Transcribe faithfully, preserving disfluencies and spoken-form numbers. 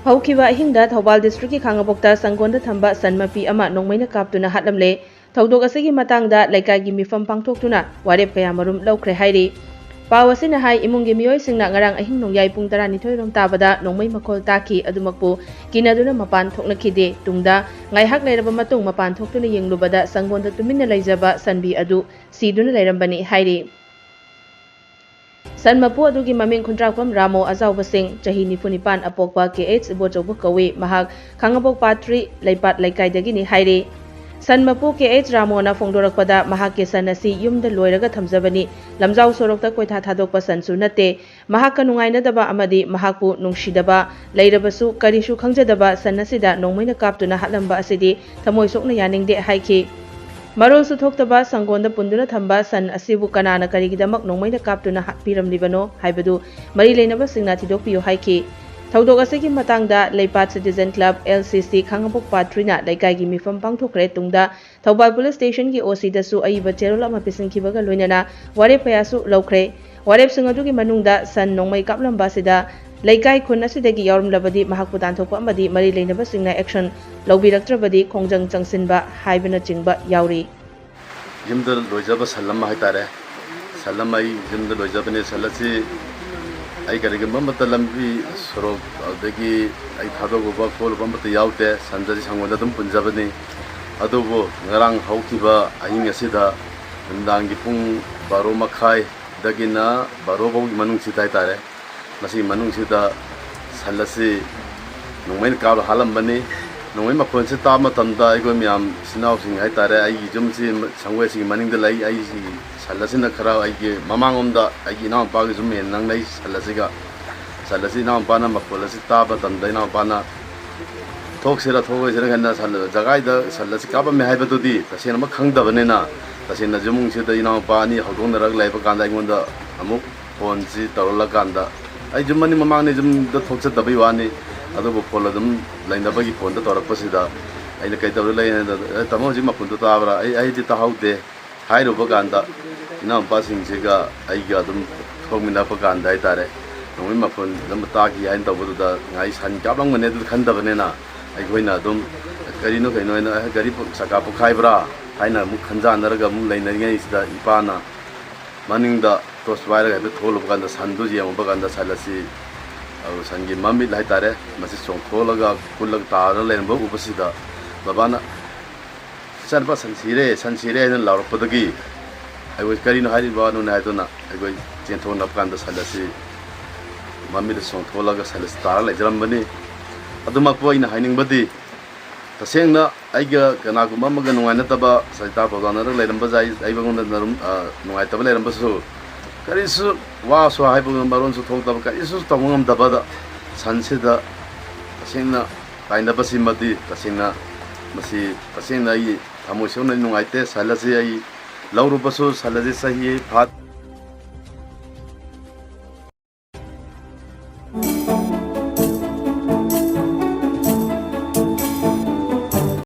ꯍꯧꯈꯤꯕ ꯑꯍꯤꯡꯗ ꯊꯧꯕꯥꯜ ꯗꯤꯁꯇ꯭ꯔꯤꯛꯀꯤ ꯈꯥꯉꯕꯣꯛꯇ ꯁꯪꯒꯣꯟꯗ ꯊꯝꯕ ꯁꯟ ꯃꯄꯤ ꯑꯃ ꯅꯣꯡꯃꯩꯅ ꯀꯥꯞꯇꯨꯅ ꯍꯥꯠꯂꯝꯂꯦ꯫ ꯊꯧꯗꯣꯛ ꯑꯁꯤꯒꯤ ꯃꯇꯥꯡꯗ ꯂꯩꯀꯥꯏꯒꯤ ꯃꯤꯐꯝ ꯄꯥꯡꯊꯣꯛꯇꯨꯅ ꯋꯥꯔꯦꯞ ꯀꯌꯥ ꯃꯔꯨꯝ ꯂꯧꯈ꯭ꯔꯦ ꯍꯥꯏꯔꯤ꯫ ꯄꯥꯎ ꯑꯁꯤꯅ ꯍꯥꯏ, ꯏꯃꯨꯡꯒꯤ ꯃꯤꯑꯣꯏꯁꯤꯡꯅ ꯉꯔꯥꯡ ꯑꯍꯤꯡ ꯅꯣꯡꯌꯥꯏ ꯄꯨꯡ ꯇꯔꯥꯅꯤꯊꯣꯏ ꯔꯣꯝ ꯇꯥꯕꯗ ꯅꯣꯡꯃꯩ ꯃꯈꯣꯜ ꯇꯥꯈꯤ, ꯑꯗꯨꯃꯛꯄꯨ ꯀꯤꯅꯗꯨꯅ ꯃꯄꯥꯟ ꯊꯣꯛꯅꯈꯤꯗꯦ꯫ ꯇꯨꯡꯗ ꯉꯥꯏꯍꯥꯛ ꯂꯩꯔꯕ ꯃꯇꯨꯡ ꯃꯄꯥꯟ ꯊꯣꯛꯇꯨꯅ ꯌꯦꯡꯂꯨꯕꯗ ꯁꯪꯒꯣꯟꯗ ꯇꯨꯃꯤꯟꯅ ꯂꯩꯖꯕ ꯁꯟꯕꯤ ꯑꯗꯨ ꯁꯤꯗꯨꯅ ꯂꯩꯔꯝꯕꯅꯤ ꯍꯥꯏꯔꯤ꯫ ꯁꯟ ꯃꯄꯨ ꯑꯗꯨꯒꯤ ꯃꯃꯤꯡ ꯈꯨꯟꯗ꯭ꯔꯥꯛꯄꯝ ꯔꯥꯃꯣ ꯑꯖꯥꯎꯕ ꯁꯤꯡ, ꯆꯍꯤ ꯅꯤꯐꯨ ꯅꯤꯄꯥꯟ, ꯑꯄꯣꯛꯄ ꯀꯦ ꯑꯩꯆ ꯏꯕꯣꯆꯧꯕ ꯀꯧꯏ꯫ ꯃꯍꯥꯛ ꯈꯥꯉꯕꯣꯛ ꯄꯥꯠ ꯊ꯭ꯔꯤ ꯂꯩꯄꯥꯠ ꯂꯩꯀꯥꯏꯗꯒꯤꯅꯤ ꯍꯥꯏꯔꯤ꯫ ꯁꯟ ꯃꯄꯨ ꯀꯦ ꯑꯩꯆ ꯔꯥꯃꯣꯅ ꯐꯣꯡꯗꯣꯔꯛꯄꯗ, ꯃꯍꯥꯛꯀꯤ ꯁꯟ ꯑꯁꯤ ꯌꯨꯝꯗ ꯂꯣꯏꯔꯒ ꯊꯝꯖꯕꯅꯤ, ꯂꯝꯖꯥꯎ ꯁꯣꯔꯣꯛꯇ ꯀꯣꯏꯊꯥ ꯊꯥꯗꯣꯛꯄ ꯁꯟꯁꯨ ꯅꯠꯇꯦ꯫ ꯃꯍꯥꯛꯀ ꯅꯨꯡꯉꯥꯏꯅꯗꯕ ꯑꯃꯗꯤ ꯃꯍꯥꯛꯄꯨ ꯅꯨꯡꯁꯤꯗꯕ ꯂꯩꯔꯕꯁꯨ ꯀꯔꯤꯁꯨ ꯈꯪꯖꯗꯕ ꯁꯟ ꯑꯁꯤꯗ ꯅꯣꯡꯃꯩꯅ ꯀꯥꯞꯇꯨꯅ ꯍꯥꯠꯂꯝꯕ ꯑꯁꯤꯗꯤ ꯊꯃꯣꯏ ꯁꯣꯛꯅ ꯌꯥꯅꯤꯡꯗꯦ ꯍꯥꯏꯈꯤ꯫ ꯃꯔꯣꯜꯁꯨ ꯊꯣꯛꯇꯕ ꯁꯪꯒꯣꯟꯗ ꯄꯨꯟꯗꯨꯅ ꯊꯝꯕ ꯁꯟ ꯑꯁꯤꯕꯨ ꯀꯅꯥꯅ ꯀꯔꯤꯒꯤꯗꯃꯛ ꯅꯣꯡꯃꯩꯅ ꯀꯥꯞꯇꯨꯅ ꯍꯥꯠꯄꯤꯔꯝꯂꯤꯕꯅꯣ ꯍꯥꯏꯕꯗꯨ ꯃꯔꯤ ꯂꯩꯅꯕꯁꯤꯡꯅ ꯊꯤꯗꯣꯛꯄꯤꯌꯨ ꯍꯥꯏꯈꯤ꯫ ꯊꯧꯗꯣꯛ ꯑꯁꯤꯒꯤ ꯃꯇꯥꯡꯗ ꯂꯩꯄꯥꯠ ꯁꯤꯇꯤꯖꯦꯟ ꯀ꯭ꯂꯕ, ꯑꯦꯜ ꯁꯤ ꯁꯤ, ꯈꯥꯉꯕꯣꯛ ꯄꯥꯠ ꯊ꯭ꯔꯤꯅ ꯂꯩꯀꯥꯏꯒꯤ ꯃꯤꯐꯝ ꯄꯥꯡꯊꯣꯛꯈ꯭ꯔꯦ꯫ ꯇꯨꯡꯗ ꯊꯧꯕꯥꯜ ꯄꯨꯂꯤꯁ ꯁ꯭ꯇꯦꯁꯟꯒꯤ ꯑꯣ ꯁꯤꯗꯁꯨ ꯑꯏꯕ ꯆꯦꯔꯣꯜ ꯑꯃ ꯄꯤꯁꯤꯟꯈꯤꯕꯒ ꯂꯣꯏꯅꯅ ꯋꯥꯔꯦꯞ ꯀꯌꯥꯁꯨ ꯂꯧꯈ꯭ꯔꯦ꯫ ꯋꯥꯔꯦꯞꯁꯤꯡ ꯑꯗꯨꯒꯤ ꯃꯅꯨꯡꯗ ꯁꯟ ꯅꯣꯡꯃꯩ ꯀꯥꯞꯂꯝꯕ ꯑꯁꯤꯗ ꯂꯩꯀꯥꯏ ꯈꯨꯟ ꯑꯁꯤꯗꯒꯤ ꯌꯥꯎꯔꯝꯂꯕꯗꯤ ꯃꯍꯥꯛꯄꯨ ꯇꯥꯟꯊꯣꯛꯄ ꯑꯃꯗꯤ ꯃꯔꯤ ꯂꯩꯅꯕꯁꯤꯡꯅ ꯑꯦꯛꯁꯟ ꯂꯧꯕꯤꯔꯛꯇ꯭ꯔꯕꯗꯤ ꯈꯣꯡꯖꯪ ꯆꯪꯁꯤꯟꯕ ꯍꯥꯏꯕꯅꯆꯤꯡꯕ ꯌꯥꯎꯔꯤ꯫ ꯌꯨꯝꯗ ꯂꯣꯏꯖꯕ ꯁꯟ ꯑꯃ ꯍꯥꯏꯇꯥꯔꯦ꯫ ꯁꯟ ꯑꯃ ꯑꯩ ꯌꯨꯝꯗ ꯂꯣꯏꯖꯕꯅꯦ꯫ ꯁꯟ ꯑꯁꯤ ꯑꯩ ꯀꯔꯤꯒꯨꯝꯕ ꯑꯃꯠꯇ ꯂꯝꯕꯤ ꯁꯣꯔꯣꯛ, ꯑꯗꯒꯤ ꯑꯩ ꯊꯥꯗꯣꯛꯎꯕ ꯈꯣꯠꯂꯨꯕ ꯑꯃꯠꯇ ꯌꯥꯎꯗꯦ꯫ ꯁꯟ ꯑꯁꯤ ꯁꯪꯒꯣꯟꯗ ꯑꯗꯨꯝ ꯄꯨꯟꯖꯕꯅꯤ꯫ ꯑꯗꯨꯕꯨ ꯉꯔꯥꯡ ꯍꯧꯈꯤꯕ ꯑꯍꯤꯡ ꯑꯁꯤꯗ ꯅꯨꯃꯤꯗꯥꯡꯒꯤ ꯄꯨꯡ ꯕꯥꯔꯣ ꯃꯈꯥꯏꯗꯒꯤꯅ ꯕꯥꯔꯣ ꯐꯥꯎꯒꯤ ꯃꯅꯨꯡꯁꯤꯗ ꯍꯥꯏꯇꯥꯔꯦ, ꯃꯁꯤꯒꯤ ꯃꯅꯨꯡꯁꯤꯗ ꯁꯟ ꯑꯁꯤ ꯅꯣꯡꯃꯩꯅ ꯀꯥꯞꯂ ꯍꯥꯠꯂꯝꯕꯅꯤ꯫ ꯅꯣꯡꯃꯩ ꯃꯈꯣꯟꯁꯤ ꯇꯥꯕ ꯃꯇꯝꯗ ꯑꯩꯈꯣꯏ ꯃꯌꯥꯝ ꯏꯆꯤꯟ ꯏꯅꯥꯎꯁꯤꯡ ꯍꯥꯏꯇꯥꯔꯦ, ꯑꯩꯒꯤ ꯌꯨꯝꯁꯤ ꯁꯪꯒꯣꯏꯁꯤꯒꯤ ꯃꯅꯤꯡꯗ ꯂꯩ꯫ ꯑꯩꯁꯤ ꯁꯟ ꯑꯁꯤꯅ ꯈꯔ ꯑꯩꯒꯤ ꯃꯃꯥꯡꯂꯣꯝꯗ ꯑꯩꯒꯤ ꯏꯅꯥꯎꯄꯥꯒꯤ ꯌꯨꯝ ꯍꯦꯟꯅ ꯅꯛꯅꯩ ꯁꯟ ꯑꯁꯤꯒ꯫ ꯁꯟ ꯑꯁꯤ ꯏꯅꯥꯎꯄꯥꯅ ꯃꯈꯣꯜ ꯑꯁꯤ ꯇꯥꯕ ꯃꯇꯝꯗ ꯏꯅꯥꯎꯄꯥꯅ ꯊꯣꯛꯁꯤꯔ ꯊꯣꯛꯑꯣꯏꯁꯤꯔ ꯍꯥꯏꯅ ꯁꯟ ꯖꯒꯥꯏꯗ ꯁꯟ ꯑꯁꯤ ꯀꯥꯞꯂꯝꯃꯦ ꯍꯥꯏꯕꯗꯨꯗꯤ ꯇꯁꯦꯡꯅꯃꯛ ꯈꯪꯗꯕꯅꯤꯅ, ꯇꯁꯦꯡꯅ ꯏꯃꯨꯡꯁꯤꯗ ꯏꯅꯥꯎꯄꯥ ꯑꯅꯤ ꯍꯧꯗꯣꯛꯅꯔꯒ ꯂꯩꯕ ꯀꯥꯟꯗ ꯑꯩꯉꯣꯟꯗ ꯑꯃꯨꯛ ꯐꯣꯟꯁꯤ ꯇꯧꯔꯛꯂꯀꯥꯟꯗ, ꯑꯩ ꯌꯨꯝ ꯑꯅꯤ ꯃꯃꯥꯡꯅꯤ, ꯌꯨꯝꯗ ꯊꯣꯛꯆꯗꯕꯩ ꯋꯥꯅꯤ, ꯑꯗꯨꯕꯨ ꯐꯣꯟ ꯑꯗꯨꯝ ꯂꯩꯅꯕꯒꯤ ꯐꯣꯟꯗ ꯇꯧꯔꯛꯄꯁꯤꯗ ꯑꯩꯅ ꯀꯩ ꯇꯧꯔ ꯂꯩ ꯍꯥꯏꯅ, "ꯑꯦ, ꯇꯥꯃꯣ, ꯍꯧꯖꯤꯛ ꯃꯈꯣꯟꯗꯣ ꯇꯥꯕ꯭ꯔꯥ?" ꯑꯩ, "ꯑꯩꯗꯤ ꯇꯥꯍꯧꯗꯦ" ꯍꯥꯏꯔꯨꯕ ꯀꯥꯟꯗ, ꯏꯅꯥꯎꯄꯥꯁꯤꯡꯁꯤꯒ ꯑꯩꯒ ꯑꯗꯨꯝ ꯊꯣꯛꯃꯤꯟꯅꯔꯛꯄ ꯀꯥꯟꯗ ꯍꯥꯏꯇꯥꯔꯦ, ꯅꯣꯡꯃꯩ ꯃꯈꯣꯟ ꯑꯗꯨꯝ ꯇꯥꯈꯤ ꯍꯥꯏꯅ ꯇꯧꯕꯗꯨꯗ ꯉꯥꯏ ꯁꯟ ꯀꯥꯞꯂꯝꯒꯅꯤ ꯑꯗꯨ ꯈꯟꯗꯕꯅꯤꯅ, ꯑꯩꯈꯣꯏꯅ ꯑꯗꯨꯝ ꯀꯔꯤꯅꯣ ꯀꯩꯅꯣ ꯍꯥꯏꯅ, "ꯑꯦ, ꯒꯥꯔꯤ ꯄꯨ-, ꯆꯀꯥ ꯄꯣꯛꯈꯥꯏꯕ꯭ꯔꯥ?" ꯍꯥꯏꯅ ꯑꯃꯨꯛ ꯈꯟꯖꯥꯟꯅꯔꯒ ꯑꯃꯨꯛ ꯂꯩꯅꯔꯤꯉꯩꯁꯤꯗ ꯏꯄꯥꯅ ꯃꯅꯤꯡꯗ ꯇꯣꯔꯆ ꯄꯥꯏꯔꯒ ꯍꯥꯏꯐꯦꯠ ꯊꯣꯛꯂꯨꯕ ꯀꯥꯟꯗ, ꯁꯟꯗꯨ ꯌꯦꯡꯉꯨꯕ ꯀꯥꯟꯗ ꯁꯟ ꯑꯁꯤ, ꯑ, ꯁꯟꯒꯤ ꯃꯃꯤꯠ ꯍꯥꯏꯇꯥꯔꯦ, ꯃꯁꯤ ꯆꯣꯡꯊꯣꯛꯂꯒ ꯀꯨꯜꯂꯒ ꯇꯥꯔ ꯂꯩꯔꯝꯕ ꯎꯕꯁꯤꯗ ꯕꯕꯥꯅ, "ꯏꯆꯥꯅꯨꯄꯥ, ꯁꯟ ꯁꯤꯔꯦ, ꯁꯟ ꯁꯤꯔꯦ" ꯍꯥꯏꯅ ꯂꯥꯎꯔꯛꯄꯗꯒꯤ ꯑꯩꯈꯣꯏ ꯀꯔꯤꯅꯣ ꯍꯥꯏꯔꯤꯕꯅꯣꯅꯦ ꯍꯥꯏꯗꯨꯅ ꯑꯩꯈꯣꯏ ꯆꯦꯟꯊꯣꯛꯅꯕ ꯀꯥꯟꯗ ꯁꯟ ꯑꯁꯤ ꯃꯃꯤꯠꯇ ꯆꯣꯡꯊꯣꯛꯂꯒ ꯁꯟ ꯑꯁꯤ ꯇꯥꯔ ꯂꯩꯖꯔꯝꯕꯅꯤ꯫ ꯑꯗꯨꯃꯛꯄꯨ ꯑꯩꯅ ꯍꯥꯏꯅꯤꯡꯕꯗꯤ, ꯇꯁꯦꯡꯅ ꯑꯩꯒ ꯀꯅꯥꯒꯨꯝꯕ ꯑꯃꯒ ꯅꯨꯡꯉꯥꯏꯅꯗꯕ, ꯁꯩꯇꯥ ꯄꯥꯎꯗꯥꯅꯔꯒ ꯂꯩꯔꯝꯕ ꯌꯥꯏ, ꯑꯩꯉꯣꯟꯗ ꯅꯔꯨꯝ-, ꯑ, ꯅꯨꯡꯉꯥꯏꯇꯕ ꯂꯩꯔꯝꯕꯁꯨ, ꯀꯔꯤꯁꯨ ꯋꯥꯁꯨ ꯍꯥꯏꯕ ꯉꯝ-, ꯃꯔꯣꯟꯁꯨ ꯊꯣꯛꯇꯕ, ꯀꯔꯤꯁꯨ ꯇꯧꯕ ꯉꯝꯗꯕꯗ ꯁꯟꯁꯤꯗ ꯇꯁꯦꯡꯅ ꯇꯥꯏꯅꯕꯁꯤꯃꯗꯤ ꯇꯁꯦꯡꯅ, ꯃꯁꯤ ꯇꯁꯦꯡꯅ ꯑꯩ ꯊꯃꯣꯏ ꯁꯦꯡꯅ ꯅꯨꯡꯉꯥꯏꯇꯦ꯫ ꯁꯟ ꯑꯁꯤ ꯑꯩ ꯂꯧꯔꯨꯕꯁꯨ, ꯁꯟ ꯑꯁꯤ ꯆꯍꯤ ꯐꯥ-,